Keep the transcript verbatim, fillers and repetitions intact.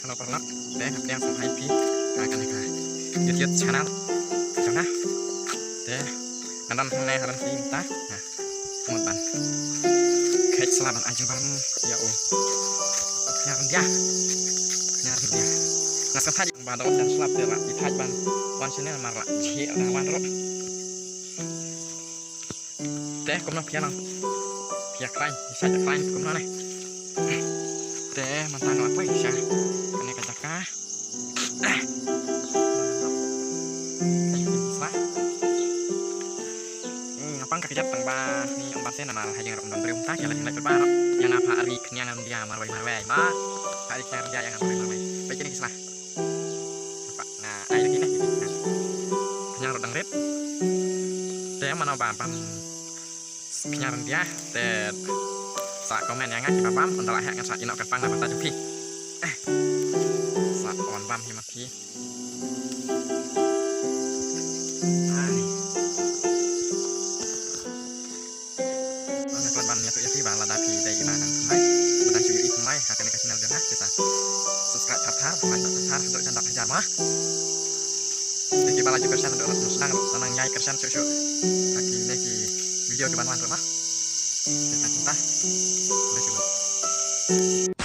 Hello paralok, te nga pdiang sngewbha ïa phi ha kane ka YouTube channel jong nga. Te nga don hangne ha ryntih mynta. Mut ban kheit sla ban ai jingbam ïa u khñiar ryndia. Khñiar ryndia. Nga sngewthuh ba da wan jan slap te la i thait ban wan shane namar la jhieh da wan ruh. Te kumno phi ïa lang? Phi ïa khlaiñ, i sa ïa khlaiñ kumno ne? Te mynta nga la poi sha kane ka jaka. Nga pang ka kjat tang ba ni ong ban sen namar ha ïing ruh ym don briew mynta, ki la ïeng leit pynban ruh. Ïa nga pha ari khñiang ryndia marwei marwei ba. Pha ari khñiang ryndia ïa nga marwei marwei. Peit kine ki sla. Nampak nga ai lagi ne. Khñiang ruh dang rit. Te mano ba bam khñiar ryndia te sa comment ïa nga kiba bam, ynda la heh ngan sa ïeh noh kyrpang na bynta jong phi. Eh. Sa wan bam hi ma phi. Ai. Nga kwah ban ïathuh ïa phi ba lada phi dei iba dang thymmai, ba dang shu ïohi thymmai ha kane ka channel jong nga, te sa subscribe thar thar, like thar thar, haduh jan dap hajar ma. Te kiba la ju kyrshan haduh ruh sdang ruh sa nang ïai kyrshan shuh shuh ha kine ki video kiban wan ruh ma. Te tang kumta. Khublei shibun.